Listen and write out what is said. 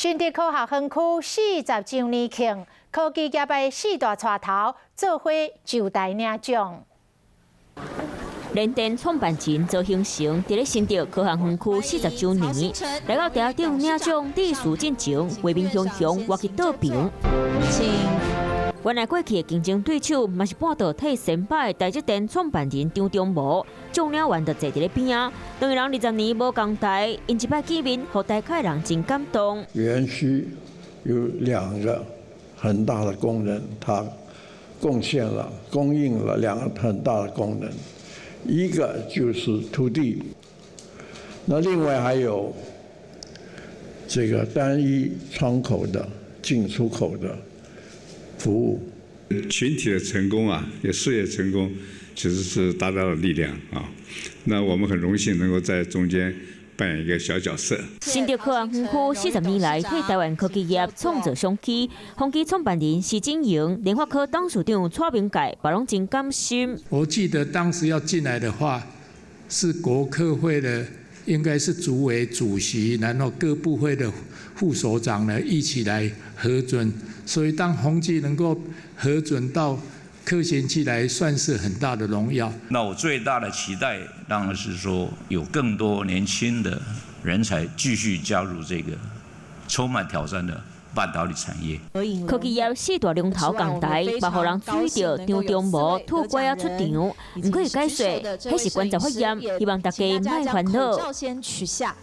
新竹科學園區40週年慶，科技業的四大帶頭做伙就台領獎。聯電創辦人曹興誠佇咧新竹科學園區40週年，來到台頂領獎致辭進前，畫面雄雄活去倒屏。原來過去的競爭對手嘛是半導體先輩台積電創辦人張忠謀，獎領員就坐佇咧邊仔。兩个人20年無仝台，𪜶一擺見面，予台下人真感動。園區有兩個很大的功能，它貢獻了、供應了兩個很大的功能，一個就是土地，那另外還有這個單一窗口的進出口的服務。群體的成功啊，也事業成功，其實是大家的力量啊。那我們很榮幸能夠在中間扮演一個小角色。新竹科學園區40年來替台灣科技業創造商機，宏碁創辦人施錦榮、聯發科董事長蔡明介，嘛攏真感心。我記得當時要進來的話，是國科會的，應該是主委主席，然後各部會的副所長呢一起來核准。所以當宏碁能夠核准到科學園區來，算是很大的榮耀。那我最大的期待當然是說，有更多年輕的人才繼續加入這個充滿挑戰的半導體產業。科技業四大龍頭仝台，嘛予人注意到張忠謀吐拐仔出場。毋過伊解說，彼是關節發炎，希望大家莫煩惱。